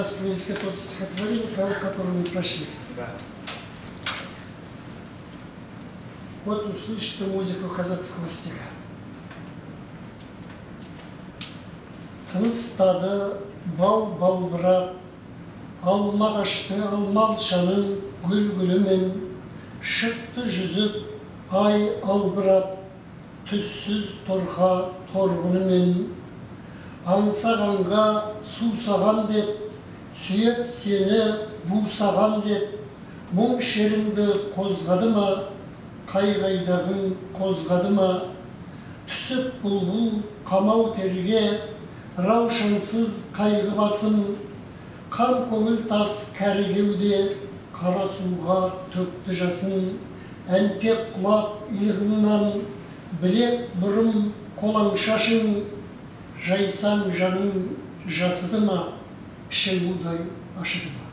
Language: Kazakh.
казахском языке то стихотворение, которое мы прошли. Да. Вот услышите музыку казахского стиха. Тыныстады бау балбырап, алма ағашты алма алшаның гүл-гүлімен, шықты жүзіп ай албырап, түссіз торқа торғынымен, аңсағанға сусаған деп, сүйеп сені бусаған деп, мұң шеріңді қозғады ма, қай-қайдағың қозғады ма, түсіп бұлбұл қамау терге, раушансыз қайғы басым, қан көңіл тас кәрі кеуде, қара суға төкті жасын, әнтек құлап иығыңнан, білек бұрым қолаң шашың, жайсаң жаның жасыды ма, пішен удай ашыды ма.